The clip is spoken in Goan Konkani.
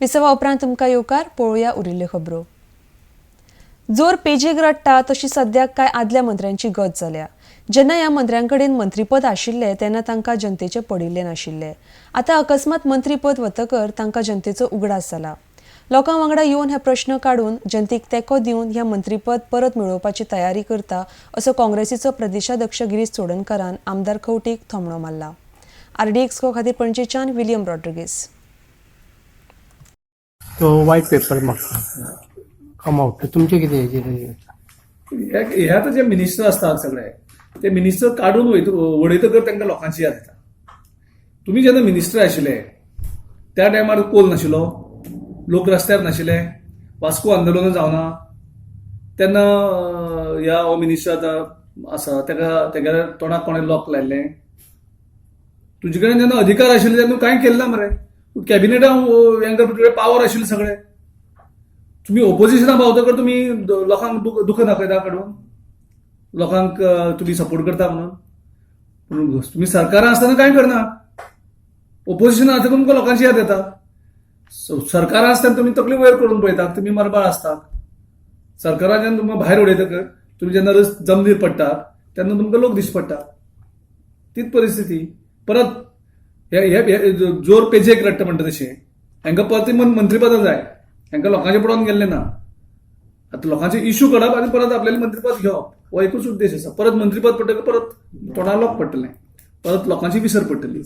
विसवा उपरांत तुमकां येवकार. पळोवया उरिल्ल्यो खबरो. जोर पेजेक रडटा तशी सद्याक कांय आदल्या मंत्र्यांची गत जाल्या. जेन्ना ह्या मंत्र्यांकडेन मंत्रीपद आशिल्लें तेन्ना तांकां जनतेचें पडिल्लें नाशिल्लें. आतां अकस्मात मंत्रीपद वतकर तांकां जनतेचो उगडास जाला. लोकां वांगडा येवन हे प्रश्न काडून जनतेक तेंको दिवन ह्या मंत्रीपद परत मेळोवपाची तयारी करता, असो काँग्रेसीचो प्रदेशाध्यक्ष गिरीश चोडणकारान आमदार खंवटेक थोमणो मारला. आरडीएक्स खातीर पणजेच्यान विलियम रॉड्रिगीस. तो वायट पेपर म्हाका कम आउट. तुमचें कितें हेजेर? हे हे आतां जे मिनिस्टर आसतात सगळे, ते मिनिस्टर काडून वयत वडयतकर तांकां लोकांची याद येता. तुमी जेन्ना मिनिस्टर आशिल्ले त्या टायमार पोल नाशिल्लो, लोक रस्त्यार नाशिल्ले, वास्को आंदोलनां जावना तेन्ना. ह्या हो मिनिस्टर आतां आसा, ताका तेगेल्या तोंडाक कोणें लॉक लायल्लें? तुजे कडेन जेन्ना अधिकार आशिल्ले तेन्ना कांय केलें ना मरे. कॅबिनेटान हें करपा तुजे पावर आशिल्ले सगळे. तुमी ओपोजिशना पावतकर तुमी लोकांक दुःख दाखयता काडून, लोकांक तुमी सपोर्ट करता म्हणून. पूण तुमी सरकारां आसतना कांय करना. ओपोजिशना आसतना तुमकां लोकांची याद येता. सरकारां आसतना तुमी तकली वयर करून पळयतात, तुमी मरबाळ आसतात. सरकारान जेन्ना तुमकां भायर उडयतकर, तुमी जेन्ना रस जमनीर पडटात तेन्ना तुमकां लोक दिश्टी पडटा. तीच परिस्थिती परत. हे हे हे जोर पेजेक रडटा म्हणटा तशें हांकां परत मंत्रीपदां जाय. हांकां लोकांचें पडोवन गेल्लें ना. आतां लोकांचे इशू काडप आनी परत आपल्याले मंत्रीपद घेवप हो एकूच उद्देश आसा. परत मंत्रीपद पडटकर परत तोंडार लोक पडटलें, परत लोकांची विसर पडटली.